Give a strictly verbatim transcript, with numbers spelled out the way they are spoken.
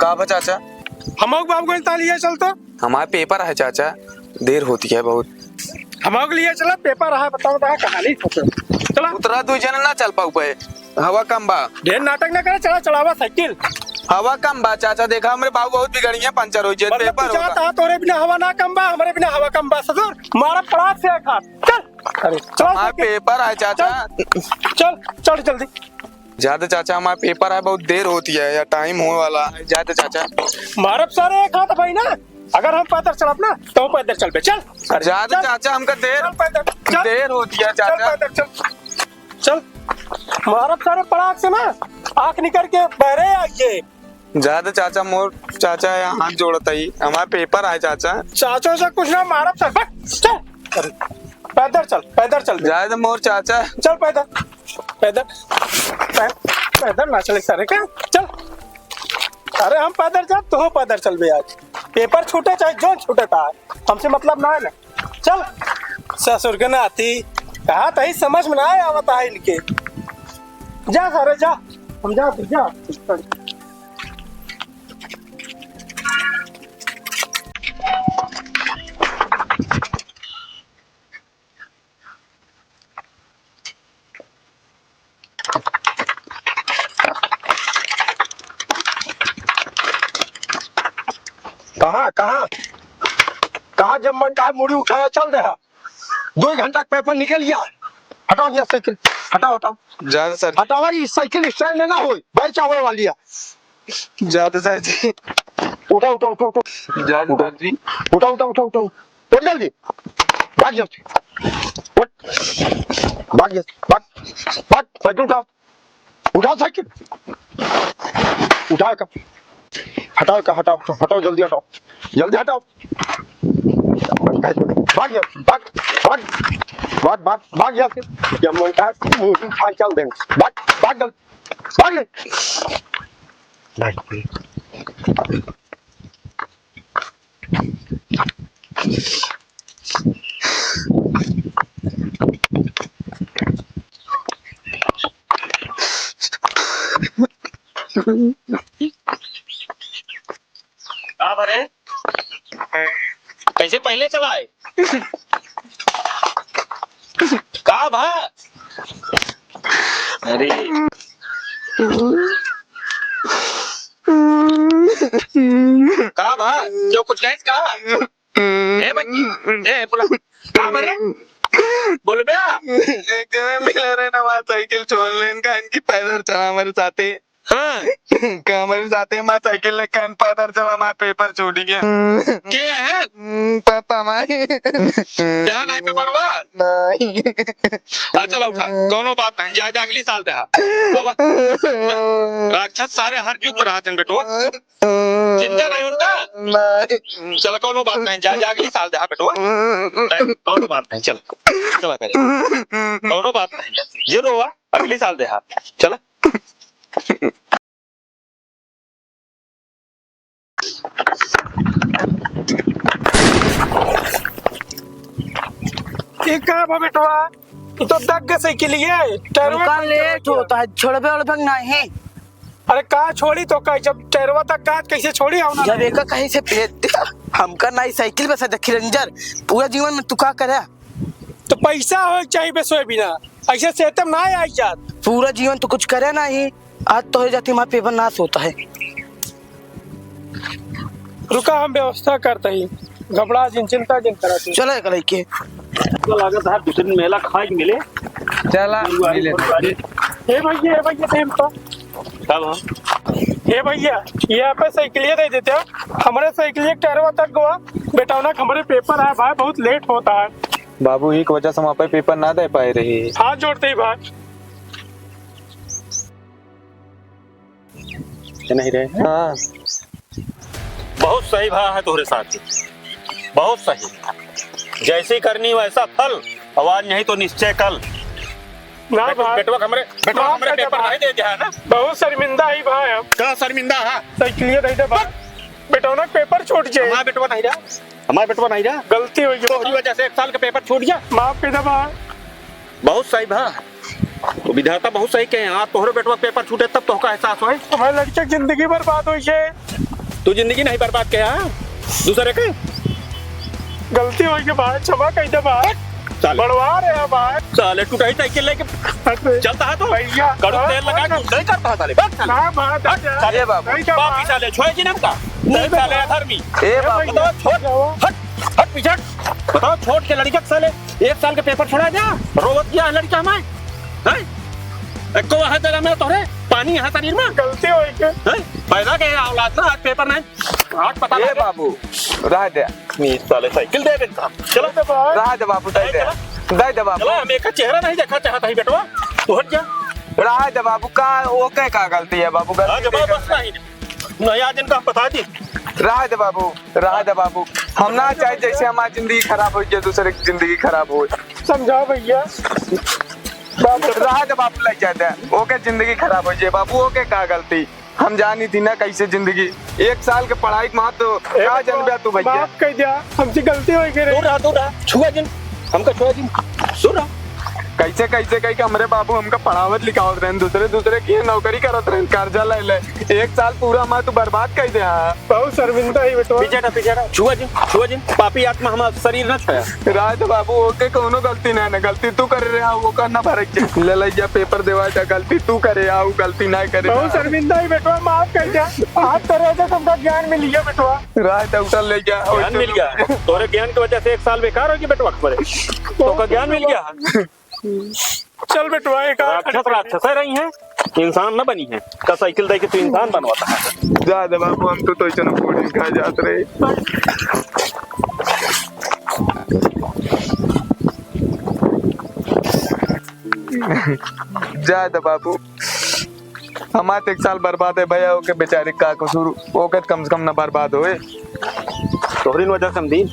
का भा चाचा? हमहू के बाबू के ताली है, चल तो। हमार पेपर है चाचा, देर होती है बहुत। हमहू के लिए चला, पेपर है, बताओ, बताओ, कहानी सोचो। चला। उतरा, दुइ जने ना चल पाऊ पे, हवा कम बा। ढेर नाटक ना करे, चला, चलावा साइकिल। हवा कम बा चाचा, देखा हमरे बाबू बहुत बिगड़ी है, पंचर हो जाए, मतलब पेपर तू होगा। जाता, तोरे बिना हवा ना कम बा, हमरे बिना हवा कम बा, ससुर, मारा पड़ाक से एक हाथ। चल। अरे, चल, हमार चल, पेपर है, चाचा। चल, चल, चल जल्दी। जाते चाचा, हमार पेपर है, बहुत देर होती है यार, टाइम होने वाला है। जाते चाचा। मारब सारे एक हाथ भाई ना, अगर हम पैदल चलब ना, तो पैदल चल बे, चल। अरे, जाते चल। चाचा, हमका देर, चल पैदल, चल। देर होती है चल चाचा। पैदल, चल। चल। मारब सारे पड़ाक से ना, आँख निकल के बहरे आइए। जाते चाचा, मोर चाचा है, हाथ जोड़त ही, हमार पेपर है चाचा। चाचा से कुछ ना मारब सर, बस, चल। अरे, पैदल चल, पैदल चल। जाते मोर चाचा। चल पैदल, पैदल, पै-, पैदल ना चले सारे का, चल। अरे हम पैदल जाब, तू पैदल चल बे आज। पेपर छूटे चाहे जोन छूटे ता, हमसे मतलब ना है ना। चल, ससुर के नाती, कहा तही समझ में ना आवत है इनके। जा सारे जा, हम जा, तू जा। कहाँ, कहाँ, कहाँ जब मन कहा मुड़ी उठाया चल रहा। दो घंटा का पेपर निकल गया। हटाओ यहाँ साइकिल, हटाओ, हटाओ। जा सर। हटाओ, ये साइकिल स्टैंड में ना हो, भाई चावल वाली है। जाते सर जी। उठा, उठा, उठा, उठा। जाते उठा। सर जी। उठा, उठा, उठा, उठा। उठ जल्दी। भाग जल्दी। उठ। भाग जल्दी। भाग। भाग। साइकिल उठा। उठा साइकिल। उठा का। हटाओ का, हटाओ, हटाओ, जल्दी हटाओ। जल्दी हटाओ। भाग, भाग, भाग, भाग, भाग, भाग, भाग यहाँ से। या मैं का, वो साइकिल दे। भाग, भाग जल्दी। भाग ले। भाग। का भरे? कैसे पहले चला है? का भा? अरे। का भा? जो कुछ कहे का? ए बच्ची, ए, बोला। का भरे? बोल बे। एक जने मिले रहे ना, वहाँ साइकिल छोड़ लेन का, इनकी पैदल चला हमारे साथे। हाँ। का हमारे साथे, हमारे साइकिल लेके हम पैदल चला, हमारे पेपर छूट गया। के है? हम्म, पापा हमारे। यहाँ नहीं पेपर हुआ? नहीं। अच्छा, लो उठा, कौनो बात नहीं, जा, जा, अगली साल दे, हाँ। बाबा, राक्षस सारे हर युग में रहते हैं, बेटो। चिंता नहीं उनका? नहीं। चलो, कौनो बात नहीं, जा, जा, अगली साल दे, हाँ, बेटवा। नहीं, कौनो बात नहीं, चल। चला करे। कौनो बात नहीं। ये रो, अगली साल दे, हाँ। चला। ये का बा, बेटवा? ये तो दग गए साइकिल, ये टायरवा हमका पंचर हो लेट गया। होता है, छोड़बे ओड़बे नहीं। अरे का छोड़ी तो का, जब टैरवा तक का कैसे छोड़ी आओ ना? जब एका कहीं से भेज दिया, हमका नाई साइकिल पे से देखी रेंजर, पूरा जीवन में तू का करे? तो पैसा हो चाहिए बे सोए बिना, ऐसे से तब ना आई जात। पूरा जीवन तो कुछ करे नहीं, आज तो हो जाती हमारा पेपर नाश होता है। रुका, हम व्यवस्था करते ही, घबरा जिन, चिंता जिन करा तू। चला एक लइके। तो लागत है दो तीन मेला खाए के मिले। चला, मिले। हे भैया, हे भैया, देख तो। का बा? हे भैया, ये आप साइकिलिया दे देते हो। हमारे साइकिलिया के टायरवा तक गवा। बेटौना के हमारे पेपर है भाई, बहुत लेट होता है। बाबू ही की वजह से हम आपका पेपर ना दे पाए रहे। हाथ जोड़ते ही भाई। ये नहीं रहे। हाँ। बहुत सही भा है तोहरे साथ, बहुत सही। जैसी करनी वैसा फल, आवाज नहीं तो निश्चय कल। ना बेट-, भाई। बेटवा हमरे, बेटवा माफ हमरे कर दे पेपर भाई। नहीं दे दिया है ना? बहुत शर्मिंदा ही भाई हम। का शर्मिंदा है? साइकिलिया दे दे भाई। बेटौना के पेपर छूट जाए। हमारा बेटवा नहीं रहा, हमारा बेटवा नहीं रहा। गलती हो गई। तोहरी वजह से एक साल का पेपर छूट गया। माफ कर दे भाई। बहुत सही भा। विधाता बहुत सही कहे, हाँ, तोहरे बेटवा के पेपर छूटे तब तोहका एहसास होए। हमारे लड़के की जिंदगी बर्बाद होई है। तू जिंदगी नहीं बर्बाद किया, हाँ? दूसरे के गलती होई के भाई, क्षमा कर दे भाई। साले। बड़वा रहे हैं भाई। साले, टूटा ही साइकिल लेके हट रे। चलता है तो? भैया। कड़ू तेल लगा के नहीं करता है साले। बस साले। ना भाई, हट, साले। ए बाबू। नहीं क्या पापी भाई? साले, छोड़ जी ना हमका। नहीं नहीं साले, भाई। अधर्मी। ए बाबू। बताओ, छोड़। जाओ। हट, हट पीछे हट। बताओ, छोट के लड़का के साले एक साल के पेपर छोड़ा जा, रोवत किया है लड़का हमारे, हैं? एको वहाँ जगह में तोहरे पानी यहाँ शरीर में, गलती होई के। हैं? पैदा के औलाद ना, आज पेपर नहीं, आज पता ए लगे। बाबू, रह दे। नी साले साइकिल दे दे इनका। चलो। दे दे भाई। रह दे बाबू, दे ए, दे। चलो। दे दे बाबू। चलो, हम एक चेहरा नहीं देखा चाहता है बेटवा, तू हट जा। रह दे बाबू, का, ओके का गलती है बाबू, गलती हाँ, जब नहीं बस करना। नहीं। नहीं, आज इनका हम बता दी। रह दे बाबू, रह दे बाबू। हम ना चाहे जैसे हमारी जिंदगी खराब हो जाए, दूसरे की जिंदगी खराब हो। समझाओ भैया। बाबू। रह दे बाबू, ले जाते हैं। ओके जिंदगी खराब हो जाए बाबू, ओके का गलती? हम जानी थी ना कैसे जिंदगी, एक साल के पढ़ाई के महत्व ए का बाबा, जनबे तू भैया? माफ कर दिया, हमसे गलती हो गई रे। दूर रहा, दूर रहा, छुआ जिन, हमका छुआ जिन, दूर रहा। कैसे, कैसे कही कि हमरे बाबू हमका पढ़ावत लिखावत रहन, दूसरे, दूसरे की नौकरी करत रहन, कर्जा ले ले, एक साल पूरा हमार तू बर्बाद कर दे। हाँ। बहुत शर्मिंदा ही बेटवा। पीछे हटा, पीछे हटा, छुआ जिन, छुआ जिन, पापी आत्मा हमार शरीर ना छुआ। रह दे बाबू, ओके कौनो गलती नहीं ना, गलती तू करे रहे, वो करना भरे के। ले ले जा पेपर देवा जा, गलती तू करे, आ, वो गलती नहीं करे। बहुत शर्मिंदा ही बेटवा, माफ कर दे। आज तो रह जा, तुमका ज्ञान मिल गया बेटवा। रह दे, उठा ले जा। ज्ञान मिल गया। तोरे ज्ञान की वजह से एक साल बेकार हो गया बेटवा, खबर है। तोका ज्ञान मिल गया। चल बेटवा, एक आध राक्षस, राक्षस है रही है, इंसान न बनी है। का साइकिल दे के तू इंसान बनवाता है? जा दे बाबू, हम तो, तो इतना पूरी खा जात रहे। जा दे बाबू, हमार तो एक साल बर्बाद है भैया, ओके बेचारे का कसूर, ओके तो कम से कम ना बर्बाद होए। तोहरी वजह से हम दीन।